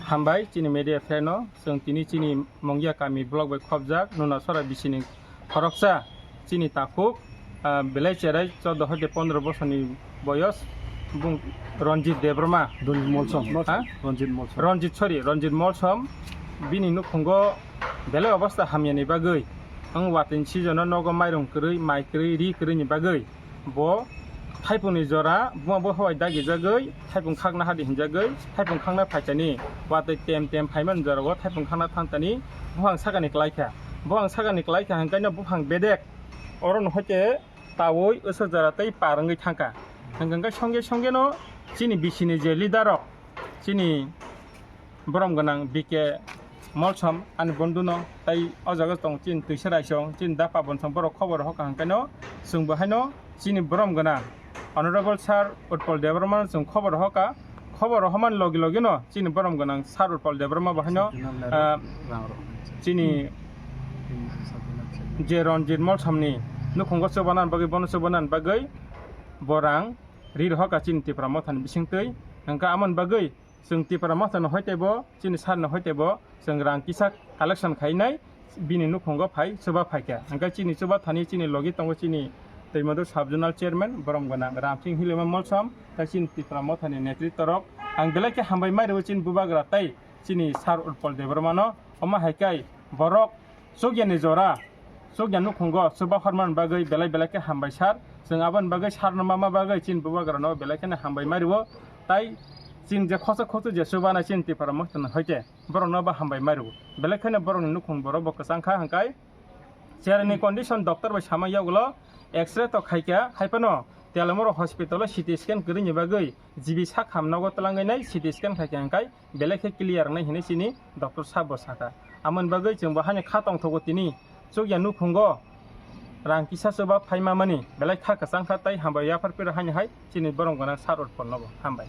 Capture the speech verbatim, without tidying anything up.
Hambai chini media friend no, chwng tini chini Mongya kami block bai khopjak Nuna Sora bisini khoroksa chini takhuk, ah, belai cherai chordo hoite pondro bosorni boyos, bung Ranjit Debbarma. Ranjit Molsom. Ha? Ranjit Molsom. Ranjit, sorry, Ranjit Molsom. Bini nukhungo belai obostha hamyani bagwi, ang watini season-o nogo mairung kwrwi, mai kwrwi, ri kwrwini bagwi bo thaipungni jora buma bo howai dagijagwi thaipung khakna hadi hinjagwi thaipung khakna phaitani, watwi tem tem phaimani jorao thaipung khakna thangtani buphang sakani klaikha. Buphang sakani klaikha hwnkhe no buphang bedek oro no hoite tawi wswk jora tei par wngwi thangkha. Hwnkhe songje songje no chini bisini je leader rok, chini borom gwnang B K Molsom ani bondu no, tai o jaga tong chini twisa raisong, chini da Pabon song borok khobor hoka hwnkhe no chwng bo haino chini borom gwnang Honorable Sir Utpal Debbarma no chwng khobor hoka. Khobor homani logi logi no chini borom gwnang Sir Utpal Debbarma bo haino, ah, chini je Ranjit Molsom ni nukhungo chubana bagwi, bono chubana bagwi bo rang ri rohoka chini Tipra Motha ni bisingtwi. Hwnkhe amoni bagwi chwng Tipra Motha no hoite bo, chini sir no hoite bo chwng rang kisa collection khainai, bini nukhungo phai chuba phaikha. Hwnkhe chini chuba thani chini logi tongo chini Twimadu Sub Zonal Chairman borom gwnang Ramsing Hilima Molsom, tei chini Tipra Motha ni netritwa rok. Ang belai khe hambai mai rwo chini bubagra tei chini Sir Utpal Debbarma no. Omo hai khe borok chukya ni jora, chukya nukhungo chuba hormani bagwi belai belai khe hambai sir. Chwng aboni bagwi sir no ma ma bagwi chini bubagra no belai kheno hambai mai rwo. Tai chini je khosok khosok je chuba nai chini Tipra Motha no hoite borok no bo hambai mai rwo. Belai kheno borok ni nukhung borok bo kwchang kha hwnkhe. Cherani condition doctor bai sama yagulo X-ray to khaikha, hai phano Telamura hospital o C T scan kwrwini bagwi G B sak ham nogo twlangwi nai C T scan khaikha hwnkhe belai khe clear wngnai hinwi chini doctor sabo sakha. Amoni bagwi chwng bo hani kha tongthogo tini chukya nukhungo rang kisa chuba phaima mani belai kha kwchang kha tei hambai yaphar phiro hani hai chini borom gwnang Sir Utpal nobo hambai.